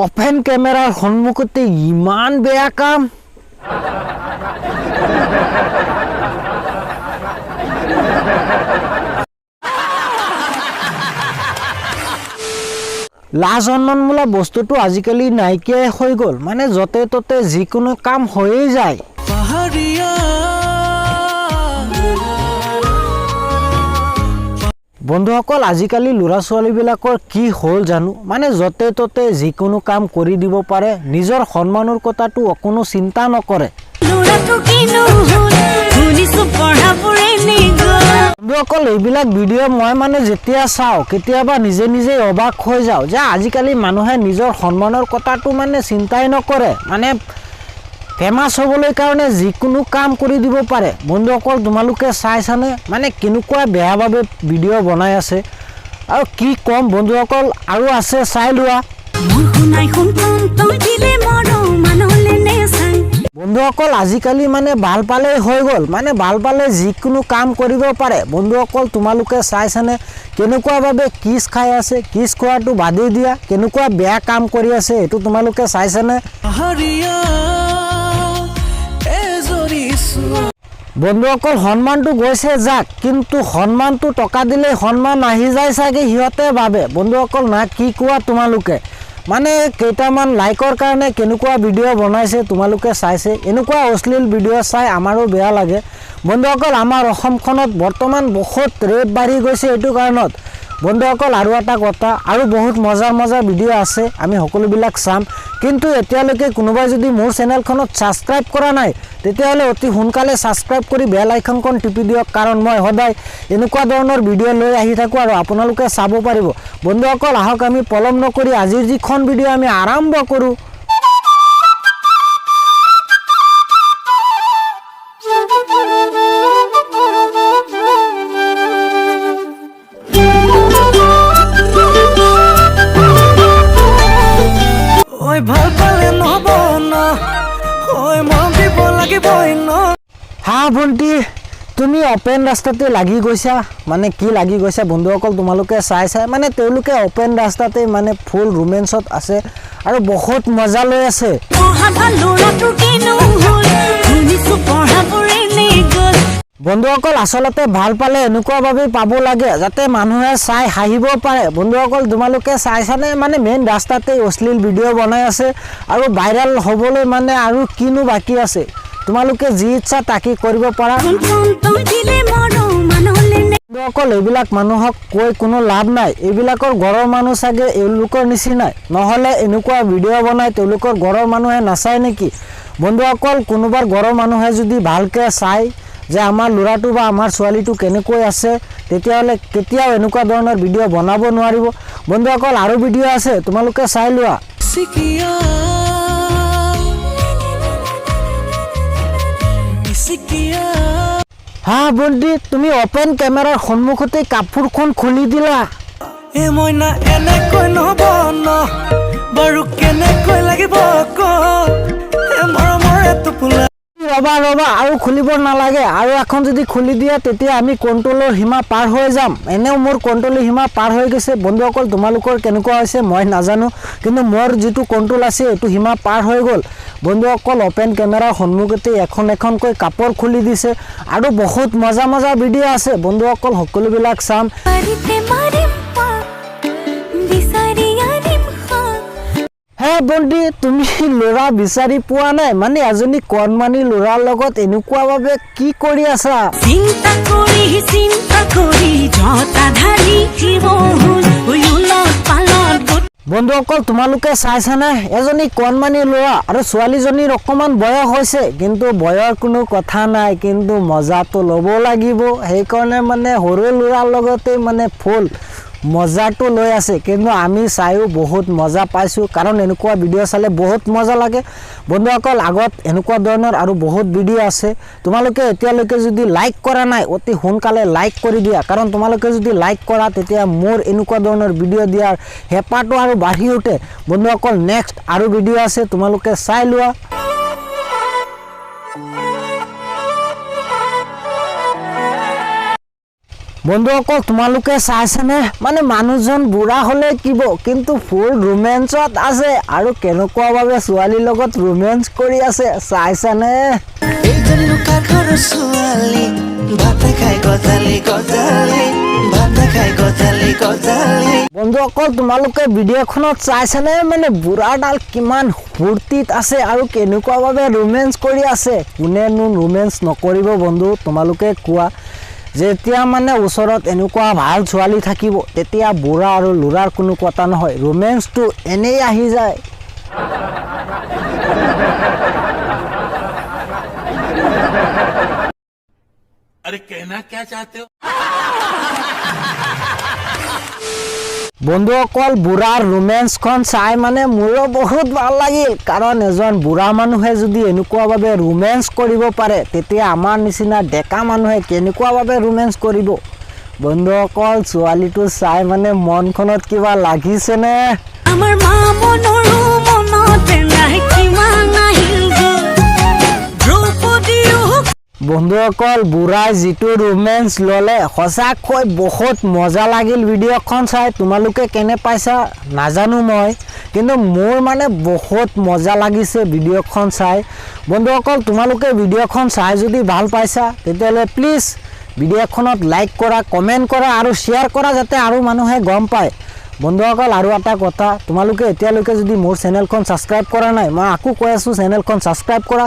Open কেমেৰাৰ সন্মুখতে ইমান বেয়া কাম। লাজ সন্মান বোলা বস্তুটো আজিকালি নাইকিয়াই হৈ গ'ল, মানে য'তে ত'তে যিকোনো কাম হৈয়ে যায়। বন্ধুসকল, আজিকালি ল'ৰা ছোৱালীবিলাকৰ কি হ'ল জানো, মানে য'তে ত'তে যিকোনো কাম কৰি দিব পাৰে, নিজৰ সন্মানৰ কথাটো অকণো চিন্তা নকৰে। বন্ধুসকল, এইবিলাক ভিডিঅ' মই মানে যেতিয়া চাওঁ কেতিয়াবা নিজে নিজেই অবাক হৈ যাওঁ যে আজিকালি মানুহে নিজৰ সন্মানৰ কথাটো মানে চিন্তাই নকৰে, মানে ফেমাছ হ'বলৈ কাৰণে যিকোনো কাম কৰি দিব পাৰে। বন্ধুসকল, তোমালোকে চাইছানে মানে কেনেকুৱা বেয়াভাৱে ভিডিঅ' বনাই আছে আৰু কি ক'ম বন্ধুসকল, আৰু আছে চাই লোৱা। বন্ধুসকল, আজিকালি মানে ভাল পালেই হৈ গ'ল, মানে ভাল পালে যিকোনো কাম কৰিব পাৰে। বন্ধুসকল, তোমালোকে চাইছানে কেনেকুৱাভাৱে কিছ খাই আছে, কিছ খোৱাটো বাদেই দিয়া, কেনেকুৱা বেয়া কাম কৰি আছে এইটো তোমালোকে চাইছানে? বন্ধুসকল, সন্মানটো গৈছে যাক, কিন্তু সন্মানটো টকা দিলেই সন্মান আহি যায় চাগে সিহঁতে ভাবে। বন্ধুসকল, না কি কোৱা তোমালোকে, মানে কেইটামান লাইকৰ কাৰণে কেনেকুৱা ভিডিঅ' বনাইছে তোমালোকে চাইছে। এনেকুৱা অশ্লীল ভিডিঅ' চাই আমাৰো বেয়া লাগে। বন্ধুসকল, আমাৰ অসমখনত বৰ্তমান বহুত ৰেপ বাঢ়ি গৈছে এইটো কাৰণত। বন্ধুসকল, আৰু এটা কথা, আৰু বহুত মজাৰ মজাৰ ভিডিঅ' আছে, আমি সকলোবিলাক চাম। কিন্তু এতিয়ালৈকে কোনোবাই যদি মোৰ চেনেলখনত ছাবস্ক্ৰাইব কৰা নাই, তেতিয়াহ'লে অতি সোনকালে ছাবস্ক্ৰাইব কৰি বেল আইকনখন টিপি দিয়ক, কাৰণ মই সদায় এনেকুৱা ধৰণৰ ভিডিঅ' লৈ আহি থাকোঁ আৰু আপোনালোকে চাব পাৰিব। বন্ধুসকল, আহক আমি পলম নকৰি আজিৰ যিখন ভিডিঅ' আমি আৰম্ভ কৰোঁ। হা ভণ্টি, তুমি অপেন ৰাস্তাতে লাগি গৈছা, মানে কি লাগি গৈছা বন্ধুসকল তোমালোকে চাই চাই, মানে তেওঁলোকে অপেন ৰাস্তাতে মানে ফুল ৰোমেঞ্চত আছে আৰু বহুত মজা লৈ আছে। বন্ধুসকল, আচলতে ভাল পালে এনেকুৱাভাৱেই পাব লাগে যাতে মানুহে চাই হাঁহিব পাৰে। বন্ধুসকল, তোমালোকে চাইছানে মানে মেইন ৰাস্তাতেই অশ্লীল ভিডিঅ' বনাই আছে আৰু ভাইৰেল হ'বলৈ মানে আৰু কিনো বাকী আছে, তোমালোকে যি ইচ্ছা তাকে কৰিব পাৰা। বন্ধুসকল, এইবিলাক মানুহক কৈ কোনো লাভ নাই, এইবিলাকৰ ঘৰৰ মানুহ চাগে এওঁলোকৰ নিচিনাই, নহ'লে এনেকুৱা ভিডিঅ' বনাই তেওঁলোকৰ ঘৰৰ মানুহে নাচায় নেকি? বন্ধুসকল, কোনোবাৰ ঘৰৰ মানুহে যদি ভালকৈ চায় যে আমাৰ ল'ৰাটো বা আমাৰ ছোৱালীটো কেনেকৈ আছে, তেতিয়াহ'লে কেতিয়াও এনেকুৱা ধৰণৰ ভিডিঅ' বনাব নোৱাৰিব। বন্ধুসকল, আৰু ভিডিঅ' আছে, তোমালোকে চাই লোৱা। হা ভণ্টি, তুমি অপেন কেমেৰাৰ সন্মুখতে কাপোৰখন খুলি দিলা। মইনা এনেকৈ নহ'ব ন, বাৰু কেনেকৈ লাগিব ক, মৰমৰে টোপোলা। ৰবা ৰবা, আৰু খুলিব নালাগে, আৰু এখন যদি খুলি দিয়া তেতিয়া আমি কণ্ট্ৰলৰ সীমা পাৰ হৈ যাম। এনেও মোৰ কণ্ট্ৰলৰ সীমা পাৰ হৈ গৈছে। বন্ধুসকল, তোমালোকৰ কেনেকুৱা হৈছে মই নাজানো, কিন্তু মোৰ যিটো কণ্ট্ৰল আছে এইটো সীমা পাৰ হৈ গ'ল। বন্ধুসকল, অপেন কেমেৰাৰ সন্মুখতে এখন এখনকৈ কাপোৰ খুলি দিছে আৰু বহুত মজা মজা ভিডিঅ' আছে। বন্ধুসকল, সকলোবিলাক চাম। হে ভণ্টি, তুমি ল'ৰা বিচাৰি পোৱা নাই, মানে এজনী কণমানি ল'ৰাৰ লগত এনেকুৱাভাৱে কি কৰি আছা? চিন্তা কৰি চিন্তা কৰি জটাধাৰী পালত। বন্ধুসকল, তোমালোকে চাইছানে এজনী কণমানি ল'ৰা আৰু ছোৱালীজনীৰ অকণমান বয়স হৈছে, কিন্তু বয়সৰ কোনো কথা নাই, কিন্তু মজাটো ল'ব লাগিব। সেইকাৰণে মানে সৰু ল'ৰাৰ লগতে মানে ফুল মজাটো লৈ আছে। কিন্তু আমি চায়ো বহুত মজা পাইছোঁ, কাৰণ এনেকুৱা ভিডিঅ' চালে বহুত মজা লাগে। বন্ধুসকল, আগত এনেকুৱা ধৰণৰ আৰু বহুত ভিডিঅ' আছে। তোমালোকে এতিয়ালৈকে যদি লাইক কৰা নাই, অতি সোনকালে লাইক কৰি দিয়া, কাৰণ তোমালোকে যদি লাইক কৰা তেতিয়া মোৰ এনেকুৱা ধৰণৰ ভিডিঅ' দিয়াৰ হেঁপাহটো আৰু বাঢ়ি উঠে। বন্ধুসকল, নেক্সট আৰু ভিডিঅ' আছে, তোমালোকে চাই লোৱা। বন্ধুসকল, তোমালোকে চাইছেনে? মানে মানুহজন বুঢ়া হ'লে কিব, কিন্তু ফুল ৰোমেঞ্চত আছে আৰু কেনেকুৱাভাৱে ছোৱালীৰ লগত ৰোমেঞ্চ কৰি আছে, চাইছানে? এইজনী কাৰ ঘৰৰ ছোৱালী? ভাত খাই গজালি গজালি, ভাত খাই গজালি গজালি। বন্ধুসকল, তোমালোকে ভিডিঅ'খনত চাইছেনে? মানে বুঢ়াডাল কিমান ফূৰ্তিত আছে আৰু কেনেকুৱাভাৱে ৰোমেঞ্চ কৰি আছে। কোনেনো ৰোমেঞ্চ নকৰিব বন্ধু, তোমালোকে কোৱা? যেতিয়া মানে ওচৰত এনেকুৱা ভাল ছোৱালী থাকিব, তেতিয়া বুঢ়া আৰু ল'ৰাৰ কোনো কথা নহয়, ৰোমেঞ্চটো এনেই আহি যায়। अरे, कहना क्या चाहते हो? বন্ধুসকল, বুঢ়াৰ ৰোমেঞ্চখন চাই মানে মোৰো বহুত ভাল লাগিল, কাৰণ এজন বুঢ়া মানুহে যদি এনেকুৱাভাৱে ৰোমেঞ্চ কৰিব পাৰে, তেতিয়া আমাৰ নিচিনা ডেকা মানুহে কেনেকুৱাভাৱে ৰোমেঞ্চ কৰিব? বন্ধুসকল, ছোৱালীটো চাই মানে মনখনত কিবা লাগিছেনে? আমাৰ মা মনৰো মনতে নাই কিমান আহিল গ'ল দ্ৰৌপদীও। বন্ধুসকল, বুঢ়াই যিটো ৰোমেঞ্চ ল'লে, সঁচাকৈ বহুত মজা লাগিল ভিডিঅ'খন চাই। তোমালোকে কেনে পাইছা নাজানো মই, কিন্তু মোৰ মানে বহুত মজা লাগিছে ভিডিঅ'খন চাই। বন্ধুসকল, তোমালোকে ভিডিঅ'খন চাই যদি ভাল পাইছা, তেতিয়াহ'লে প্লিজ ভিডিঅ'খনত লাইক কৰা, কমেণ্ট কৰা আৰু শ্বেয়াৰ কৰা, যাতে আৰু মানুহে গম পায়। বন্ধুসকল, আৰু এটা কথা, তোমালোকে এতিয়ালৈকে যদি মোৰ চেনেলখন ছাবস্ক্ৰাইব কৰা নাই, মই আকৌ কৈ আছোঁ, চেনেলখন ছাবস্ক্ৰাইব কৰা।